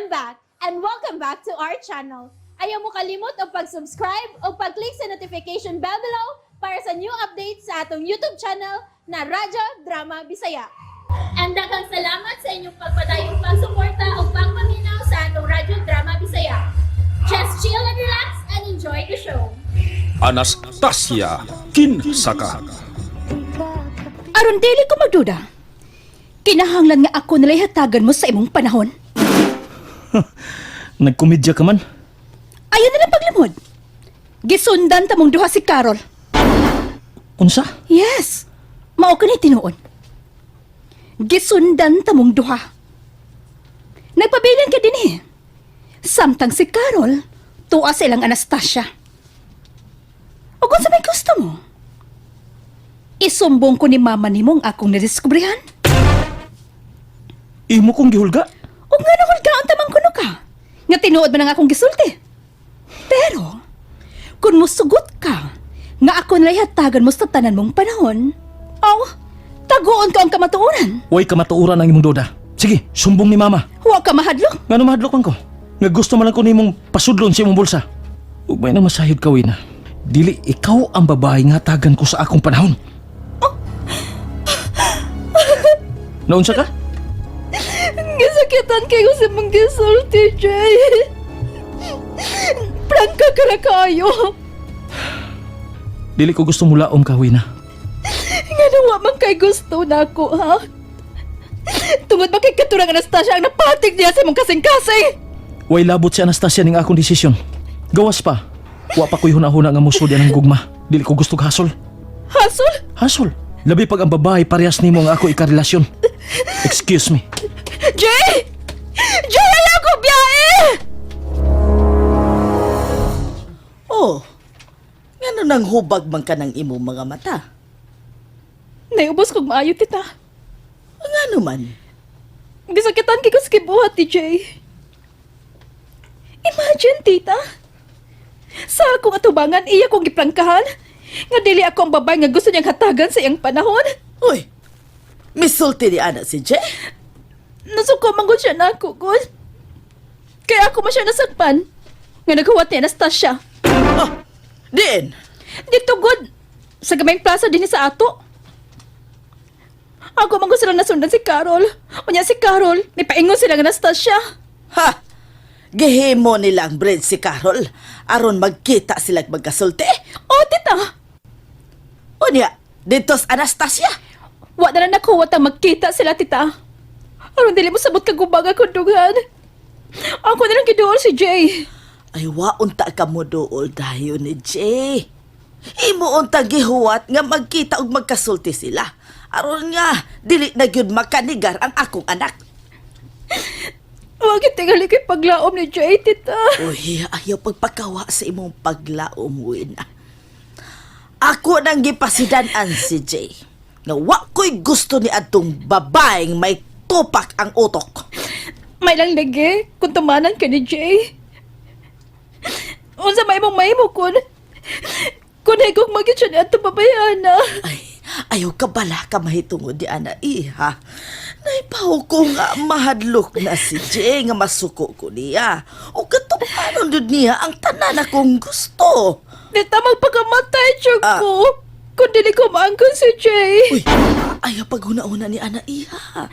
I'm back and welcome back to our channel. Ayaw mo kalimot og pag-subscribe o pag-click sa notification bell below para sa new updates sa atong YouTube channel na Radyo Drama Bisaya. And daghang salamat sa inyong pagpadayong pagsuporta o pagpaminaw sa atong Radyo Drama Bisaya. Just chill and relax and enjoy the show. Anastasia, Kinsaka. Aron dili ko magduda. Kinahanglan nga ako nalay hatagan mo sa imong panahon. Nagkomedya ka man. Ayaw na lang paglimod. Gisundan ta mong duha si Carol. Unsa? Yes. Mao ka ni tinuon. Gisundan ta mong duha. Nagpabilin ka din eh. Samtang si Carol, tuwa sa ilang Anastasia. O kung sa may gusto mo, isumbong ko ni mama nimo ang akong nadiskubrihan. Imo kong gihulga. O nga naman ka, ang tamang kuno ka. Nga tinuod man ang akong gisulti. Pero, kung musugot ka, nga ako nalay hatagan mo sa tanan mong panahon, aw, taguon ko ang kamatuoran. Way kamatuoran ang imong duda. Sige, sumbong ni mama. Huwa ka mahadlok. Ngano mahadlok man ko? Nga gusto man lang ko nimong pasudlon sa imong bulsa. Ug may nang masayod ka, Wina. Dili ikaw ang babae nga hatagan ko sa akong panahon. Naunsa ka? Gisakitan kayo sa mong gisulti, Jay. Prangka ka na kayo. Dili ko gusto mulaom ka, Wina. Nga nawa man kay gusto na ako, ha? Tungod ba kay katurang Anastasia ang napatig niya sa imong kasing-kasing? Way labot si Anastasia ning akong desisyon. Gawas pa. Wa pa ko'y huna-huna nga musod ang gugma. Dili ko gusto hasol. Hasol? Hasol. Labi pag ang babae parehas nimo nga ako ikarelasyon. Excuse me. Jay! Jay, ayaw ko biyahe! Oh, ngano nang hubag man ka ng imong mga mata? Naiubos kog maayo, tita. Ngano man? Gisakitan kay ko sa kibuhat ni Jay. Imagine, tita. Sa akong atubangan, iya kong giprangkahan. Nga dili ako ang babae nga gusto niyang hatagan sa iyang panahon. Uy, misulti ni ana si Jay. Nasuko man gud siya na ako, gud. Kaya ako man siya nasakpan. Nga naghuwat ni Anastasia. Oh, diin. Dito, gud. Sa gamayng plaza din sa ato. Ako man gud sila nasundan si Carol. Unya si Carol, may paingon sila nga Anastasia. Ha? Gihimo nila ang bread si Carol aron magkita sila magkasulti. Oh, tita. Unya, dito sa Anastasia. Wa na lang nakuwat ang magkita sila, tita. Aron dili mo sabot kagubag ako dughan. Ako na lang giduol si Jay. Ay, waunta ka mo dool dayon ni Jay. Imo unta gihuwat nga magkita og magkasulti sila. Aron nga, dili na gyud makanigar ang akong anak. Wa tingali kay paglaom ni Jay, tita. Uy, ayaw pagpakawa sa imong paglaom, Wina. Ako nang gipasidanan si Jay. Nga wa ko'y gusto ni adtong babaeng may tupak ang utok. May lang lagi kung tumanan ka ni Jay. Unsa may imong mahimo kun higog magyud siya ni atong babayana. Ay, ayaw ka bala ka mahitungod di ana iha. Naipaw ko nga mahadlok na si Jay nga masuko ko niya. O katupanon dud niya ang tanan akong gusto. Tita, magpakamatay siya Ah. ko. Kung dili ko maangkon si Jay. Uy, ayaw paghuna-una ni ana iha.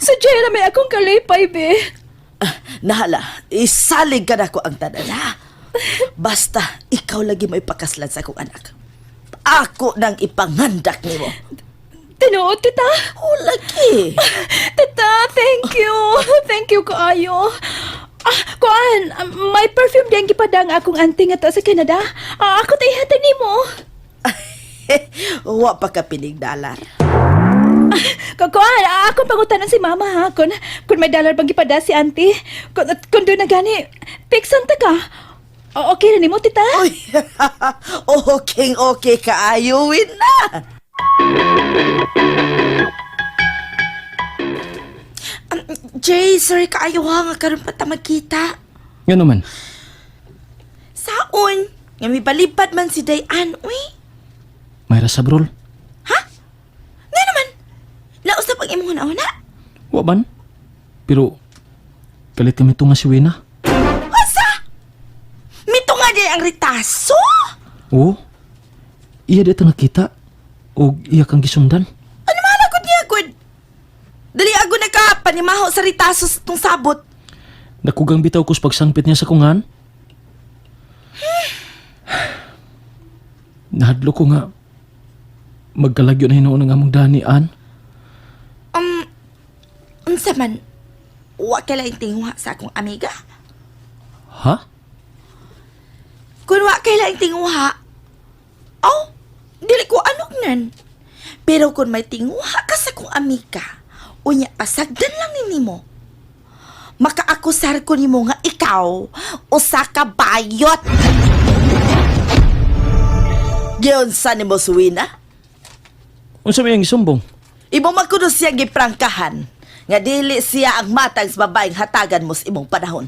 Si Jay na may akong kalipay, be. Ah, nahala, isalig ka na ko ang tanan, ha? Basta, ikaw lagi may pakaslan sa akong anak. Ako nang ipangandak nimo. Tinuod, tita. O, lagi. Tita, thank you. Thank you kaayo. Ah, kuan, may perfume din gipadang akong auntie nga to sa Canada. Ah, ako tay hatag nimo. Wa pa ka pinigdalar. Kuan, ah, akong pangutanan si mama ha. Kun may dollar bang gipada si auntie. Kun doon na gani, piksan ta ka. O, okay na nimo, tita. Uy, okay, okay kaayuin na. Jay, sorry kaayo ha nga karon pa ta magkita. Ngano man? Saon? Nga mibalibad man si Dayan, uy. Mayra sabrol? Ha? Nga naman. Laos na pag imong una-una. Wa man? Pero Kalit kami tunga si Wina. Asa? Mito nga di ang ritaso? Oo. Iya di nakita. O iya kang gisundan. Ano man ako niya, good? Dali ako naka panimaho sa ritaso sa itong sabot. Nakugang bitaw ko sa pagsangpit niya sa kungan. Nahadlo ko nga magkalagyo na hinuon ang among danian. Unsa man, wa kay laing tinguha sa akong amiga. Ha? Kung wa kay laing tinguha, aw, dili ko anok nan. Pero kung may tinguha ka sa akong amiga, unya pasagdan lang ni nimo. Makaakusar ko nimo nga ikaw usa ka bayot. Giunsa nimo suwina? Unsa may ang isumbong? Imo man kuno siya giprangkahan nga dili siya ang matang sa babaeng hatagan mo sa imong panahon.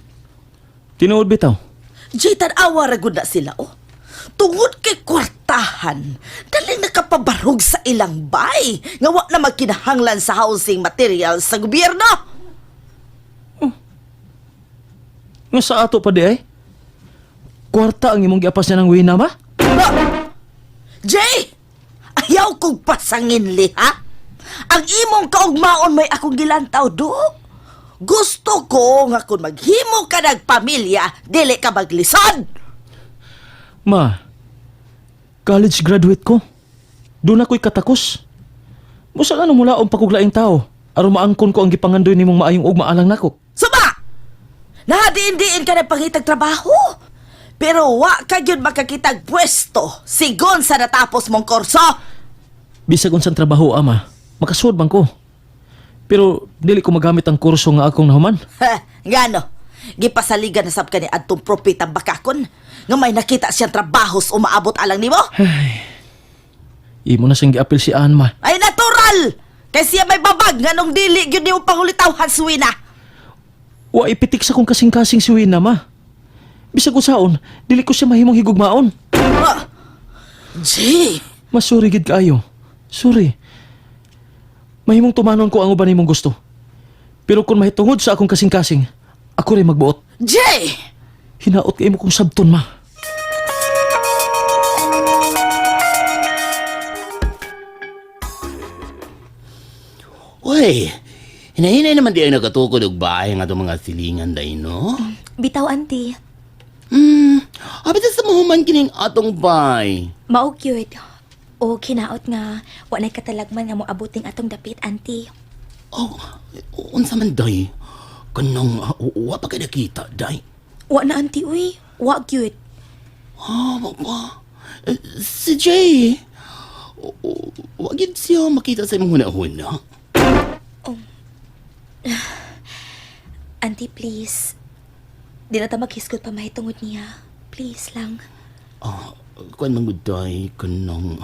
Tinuod bitaw. Jay, tan-awa ra gud na sila, oh. Tungod kay kwartahan, daling nakapabarog sa ilang bay nga wa na magkinahanglan sa housing materials sa gobyerno. Nga sa ato pa di ay? Kwarta ang imong giapas niya ng Wina ba? Ah! Jay! Ayaw kong pasangin liha. Ang imong kaugmaon may akong gilantaw do. Gusto ko nga kung maghimo ka ng pamilya, dili ka maglisod. Ma, college graduate ko. Doon ako'y katakos. Busa ano mula ang pakuglaing tao. Aron maangkon ko ang gipangandoy nimong maayong ugma alang nako. Suba! Nahadiin-diin ka ng pangitag trabaho. Pero wa ka gyud makakitag pwesto sigon sa natapos mong kurso. Bisag unsang trabaho ama, makasuod man ko. Pero dili ko magamit ang kurso nga akong nahuman. Ha, ngano? Gipasaligan na sab ka ni adtong propetang bakakon nga may nakita siyang trabaho sa umaabot alang nimo. Imo na siyang giapil si Anma. Ay natural! Kay siya may babag nganong dili gyud nimo pangulitawhan suwina. Wa ipitik sa kong kasing-kasing si Wina ma. Bisag usaon, dili ko siya mahimong higugmaon. Ah! Jay, Masuri gid kaayo. Sorry. Mahimong tumanon ko ang uban nimong gusto. Pero kung mahitungod sa akong kasing-kasing, ako rin magbuot. Jay! Hinaot kay mo kong sabton ma. Uy, hinahinay naman di ay nakatukod og bahay nga itong mga silingan day, no? Bitaw, auntie. Abit sa mahuman kining atong bay. Mao gyud. O kinaot nga wa nay katalagman nga moabuting atong dapit, auntie. Oh, unsa man day? Kanang wa pa kay nakita, day. Wa na, auntie, uy. Wa gyud. Ah, wa pa. Eh, si Jay, wa gyud siya makita sa imong hunahuna. Auntie, please. Di na ta maghisgot pa mahitungod niya. Please lang. Ah, kuan man gud day kanang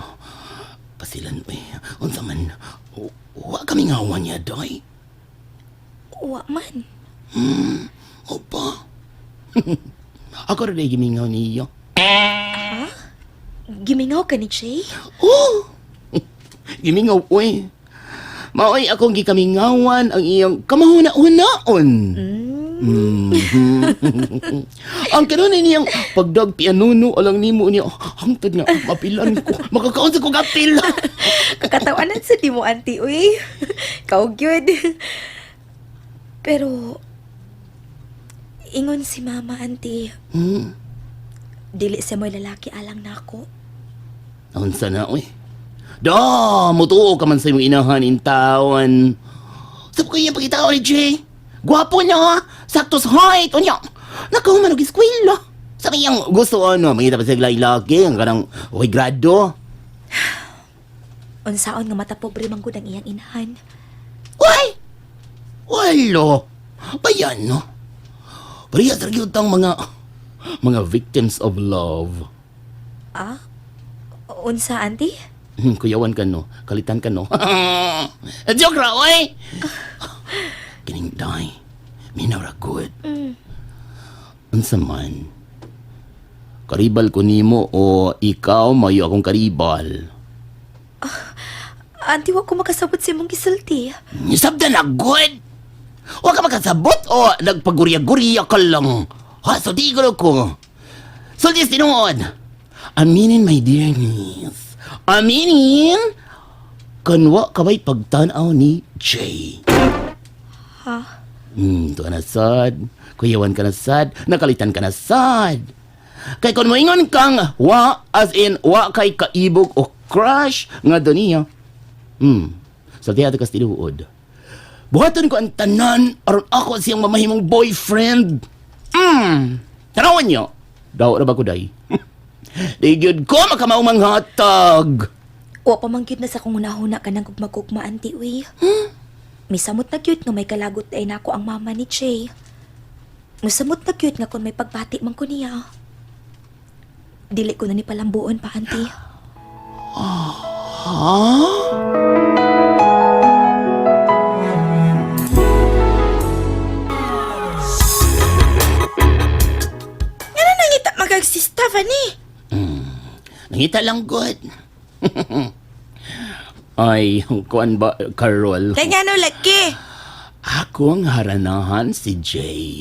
pasilan uy. Unsa man wa kami ngawa niya day. Wa man. Opa. Ako rin ay gimingaw niya. Gimingaw ka ni Jay? Oh! Gimingaw, uy. Maoy akong gikamingawan ang iyang kamahuna-hunaon. Mhm. Ang kanunay niyang pagdag pianuno alang nimo niya. Hangtod nga mapilan ko. Makakaon sa kong apil. Kakatawanan sa di mo, auntie, uy. Kau gyud. Pero ingon si mama, auntie. Dili siya mo'y lalaki alang nako. Unsa na, uy. Da, mutuo ka man sa imong inahan in taon. Sa ko iyang pagkitao ni Jay. Gwapo niya, ha? Sakto sa height. Unya, nakahuman og eskwela. Sa iyang gusto ano, mangita pa siya laki ang kanang okay grado. Unsaon nga mata pobre man gud ang iyang inahan. Uy! Walo! Bayan, no? Pareha sa gyud tang mga victims of love. Ah? Unsa, auntie? Kuyawan ka, no? Kalitan ka, no? Joke ra, oy! Kining day, minaw ra good. Unsa man, karibal ko nimo o ikaw mayo akong karibal. Auntie, wa ko makasabot sa imong gisulti. Sabda na good! Wa ka makasabot. kasabot o nagpagurya-gurya ka lang? Ha, so di ko ko. So di tinuod. Aminin, my dear niece. Aminin! Kanwa ka ba'y pagtanaw ni Jay? Ha? Tuwa na sad. Kuyawan ka na sad. Nakalitan ka na sad. Kay kung moingon kang wa, as in wa kay kaibog o crush nga doniya. Sa tiyato kas tinuod. Buhaton ko ang tanan aron ako siyang mamahimong boyfriend. Tanawan niyo. Daw ra ba ko day? Di gyud ko makamaumang hatag. Wa pa man gyud na sa kung hunahuna ka ng gugma-gugma, auntie, uy. Misamot na gyud nga may kalagot ay nako ang mama ni Jay. Musamot na gyud nga kung may pagbati man ko niya. Dili ko na ni palambuon pa, auntie. Nga na nangita magagsista, Fanny. Nangita lang good. Ay, kuan ba, Carol? Kaya nga no, laki. Ako ang haranahan si Jay.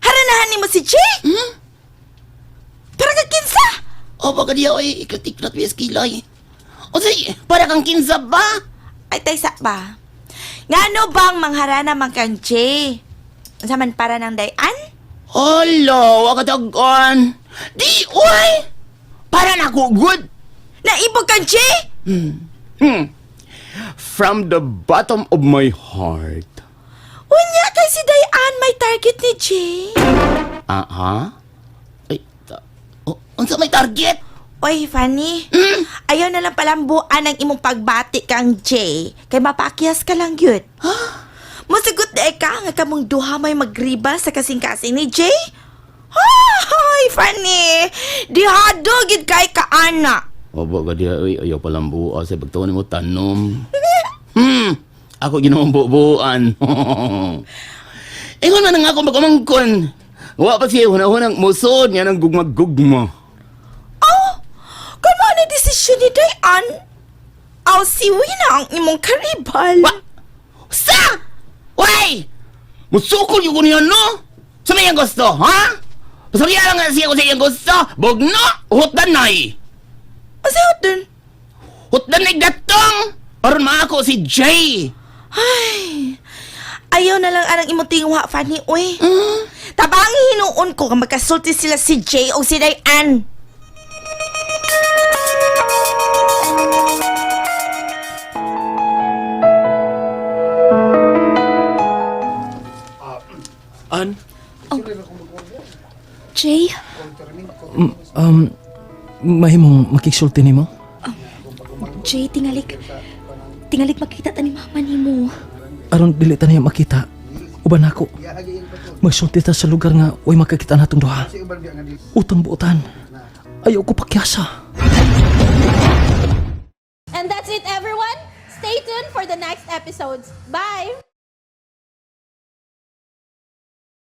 Haranahan ni mo si Jay? Hmm? Para ka kinsa? O, baka diya, oy, ikatiklat mi kilay. O sige, para kang kinsa ba? Ay, taysa ba? Nga ano bang mangharana man kang Jay? Unsa man para ng dayan? Hala, wakatagan. Di, oy! Para na ako good. Naibog kang Jay? From the bottom of my heart. Unya kay si Dayan may target ni Jay. Ah, ha? Ay, oh, unsa may target? Oy, Fanny. Ayaw na lang palambuan ang imong pagbati kang Jay. Kay mapakyas ka lang yun. Musagot na ka nga kamong duha may magriba sa kasing-kasing ni Jay? Ay, Fanny! Dihado gid kay kaana. Opo ka diya, oy, ayaw palang buo. Sa pagtuon mo, tanom. Ako ginoong bubuan. Ingon man ang ako magumangkon. Wa pa siya hunahunang musod nga nang gugma-gugma. Oh, kamo ni desisyon ni Dayan? Aw, si Wina ang imong karibal. Wa! Sa! Way! Musukol yung niya, no? Sa may iyang gusto, ha? Pasabihan lang nga siya kung sa iyang gusto. Bugno, hutdanay. Asa dun? Hutdanay gatong! Aron maako si Jay. Ay, ayaw na lang anang imong tingwa, Fanny, uy. Tabang hinuon ko kung magkasulti sila si Jay o si Diane. An? Jay, Mahimong makigsulti nimo? Jay, tingalik. Tingalik makita ta ni mama nimo. Aron dili ta niya makita. Uban ako. Magsulti ta sa lugar nga way makakita natong duha. Utang buotan. Ayaw ko pakyasa. And that's it, everyone. Stay tuned for the next episodes. Bye!